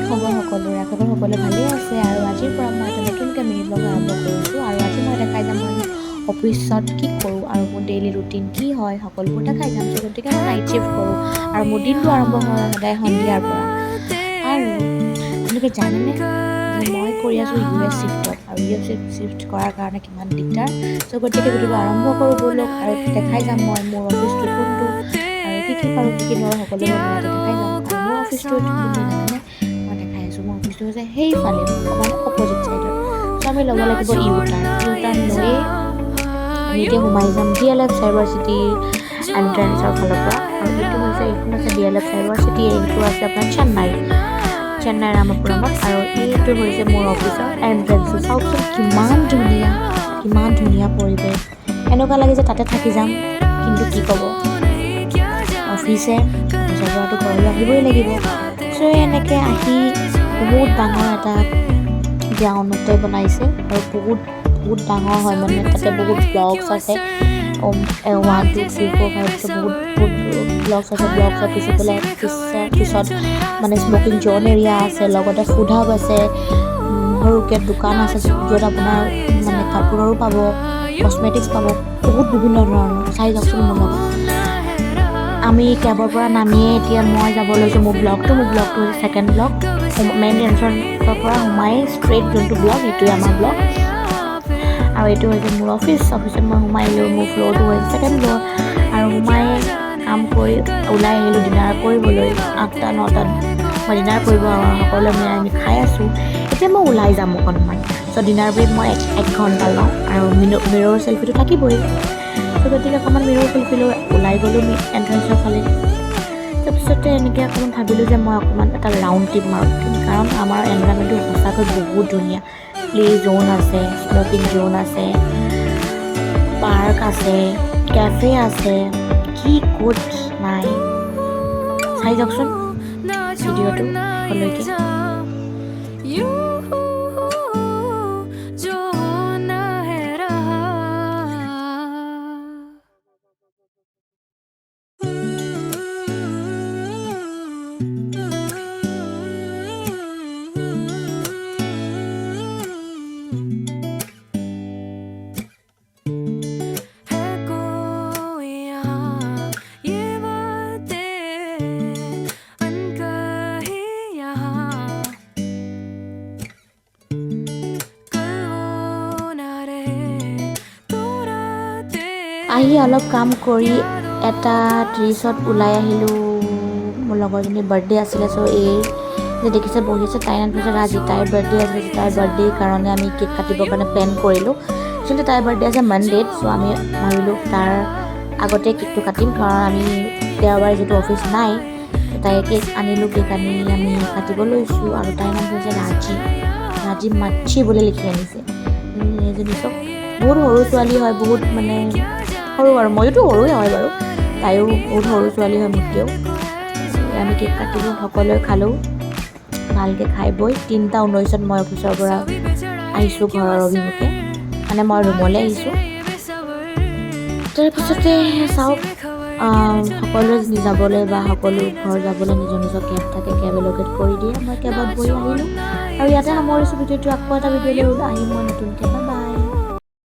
খবৰ সকলোৰে? আশা কৰোঁ সকলোৱে ভালেই আছে। আৰু আজিৰ পৰা মই এটা নতুনকৈ মিনি ব্লগ আৰম্ভ কৰিছোঁ আৰু আজি মই দেখাই যাম মই অফিচত কি কৰোঁ আৰু মোৰ ডেইলি ৰুটিন কি হয়, সকলোবোৰ দেখাই যাম। চ' গতিকে মই নাইট শ্বিফ্ট কৰোঁ আৰু মোৰ দিনটো আৰম্ভ হয় সদায় সন্ধিয়াৰ পৰা। আৰু আপোনালোকে জানেনে যে মই কৰি আছোঁ ইউ এছ শ্বিফ্টত আৰু ইউ এছ শ্বিফ্ট কৰাৰ কাৰণে কিমান দিগদাৰ? চ' গতিকে ভিডিঅ'টো আৰম্ভ কৰোঁ ব'লক আৰু দেখাই যাম মই মোৰ অফিচটো কোনটো আৰু কি কি পাৰোঁ, কি কি নোৱাৰোঁ, সকলোবোৰ মই ইয়াতে দেখাই যাম। আৰু মোৰ অফিচটো কোনটো জানেনে? মই দেখাই আছোঁ। মোৰ অফিচটো হৈছে সেইফালে, অকণমান অপজিট ছাইডত। চ' আমি ল'ব লাগিব ইউ টাৰ্ণ। ইউ টাৰ্ণ লৈয়ে আমি এতিয়া সোমাই যাম ডিএলএফ চাইবাৰ চিটিৰ এণ্ট্ৰেঞ্চৰ ফালৰ পৰা। আৰু এইটো হৈছে, এইখন হৈছে ডিএলএফ চাইবাৰ চিটি। এইটো আছে আপোনাৰ চেন্নাই, চেন্নাই ৰামাপুৰমত। আৰু এইটো হৈছে মোৰ অফিচৰ এণ্ট্ৰেঞ্চটো। চাওকচোন, কিমান ধুনীয়া, কিমান ধুনীয়া পৰিৱেশ। এনেকুৱা লাগে যে তাতে থাকি যাম, কিন্তু কি ক'ব, অফিচে, অফিচৰ পৰাতো ঘৰলৈ আহিবই লাগিব। চ' এনেকৈ আহি বহুত ডাঙৰ এটা গ্ৰাউণ্ডতে বনাইছে আৰু বহুত বহুত ডাঙৰ হয়। মানে তাতে বহুত ব্লকছ আছে, 1, 2, 3, 4, 5, বহুত বহুত ব্লকছ আছে। ব্লকছৰ পিছফালে পিছত মানে স্মকিং জ'ন এৰিয়া আছে, লগতে ফুড হাব আছে, সৰুকৈ দোকান আছে য'ত আপোনাৰ মানে কাপোৰৰো পাব, কচমেটিক্স পাব, বহুত বিভিন্ন ধৰণৰ। চাই যাওকচোন মোৰ লগত। আমি কেবৰ পৰা নামিয়ে এতিয়া মই যাব লৈছোঁ মোৰ ব্লকটো। মোৰ ব্লকটো হৈছে ছেকেণ্ড ব্লক। মেইন এণ্ট্ৰেঞ্চৰ পৰা সোমাই ষ্ট্ৰেইট যোনটো ব্লক, সেইটোৱে আমাৰ ব্লক। আৰু এইটো হৈছে মোৰ অফিচ। অফিচত মই সোমাই আহিলোঁ। মোৰ ফ্ল'ৰটো হৈছে ছেকেণ্ড ফ্ল'ৰ। আৰু সোমাই কাম কৰি ওলাই আহিলোঁ ডিনাৰ কৰিবলৈ। 8টা 9টাত মই ডিনাৰ কৰিব সকলোৱে আমি খাই আছোঁ। এতিয়া মই ওলাই যাম অকণমান। চ' ডিনাৰ ব্ৰেক মই এক ঘণ্টা লওঁ আৰু মিৰৰ চেল্ফিটো থাকিবই। চ' গতিকে অকণমান মিৰৰ চেল্ফি লৈ ওলাই গ'লোঁ এণ্ট্ৰেঞ্চৰ ফালে। তাৰপিছতে এনেকৈ অকণমান ভাবিলোঁ যে মই অকণমান এটা ৰাউণ্ড ট্ৰিপ মাৰোঁ, কাৰণ আমাৰ এনভাইৰমেণ্টটো সঁচাকৈ বহুত ধুনীয়া। প্লে জ'ন আছে, স্মকিং জ'ন আছে, পাৰ্ক আছে, কেফে আছে, কি ক'ত নাই। চাই যাওকচোন ভিডিঅ'টো শেষলৈকে। यूं जो होना है रहा। है कोई यहाँ ये बातें अनकही यहाँ, कल वो ना रहे तो रातें আহি অলপ কাম কৰি 1:30ত ওলাই আহিলোঁ। মোৰ লগৰজনীৰ বাৰ্থডে আছিলে। চ' এই যে দেখিছে বহি আছে, তাইৰ নাম হৈছে ৰাজী। তাইৰ বাৰ্থডে আছিলে। তাইৰ বাৰ্থডেৰ কাৰণে আমি কেক কাটিবৰ কাৰণে প্লেন কৰিলোঁ। একচুৱেলি তাইৰ বাৰ্থডে আছে মানডেত। চ' আমি ভাবিলোঁ তাৰ আগতে কেকটো কাটিম, কাৰণ আমি দেওবাৰে যিহেতু অফিচ নাই। তাই কেক আনিলোঁ, কেক আনি আমি কাটিব লৈছোঁ। আৰু তাইৰ নামটো হৈছে ৰাজী, ৰাজী মাচ্ছি বুলি লিখি আনিছে। এইজনী চাওক, বহুত সৰু ছোৱালী হয়, বহুত মানে সৰু। আৰু ময়োতো সৰুৱে হয় বাৰু, তাইও বহুত সৰু ছোৱালী হয় মোতকৈও। আমি কেক কাটিলোঁ, সকলোৱে খালোঁ ভালকৈ। খাই বৈ 3:19ত মই অফিচৰ পৰা আহিছোঁ ঘৰৰ অভিমুখে, মানে মই ৰুমলৈ আহিছোঁ। তাৰপিছতে চাওক, সকলোৱে যাবলৈ বা সকলো ঘৰ যাবলৈ নিজৰ নিজৰ কেব থাকে, কেব এল'কেট কৰি দিয়ে। মই কেবত বহি আহিলোঁ আৰু ইয়াতে সামৰিছোঁ ভিডিঅ'টো। আকৌ এটা ভিডিঅ' লৈ আহিম মই নতুনকৈ। বাই।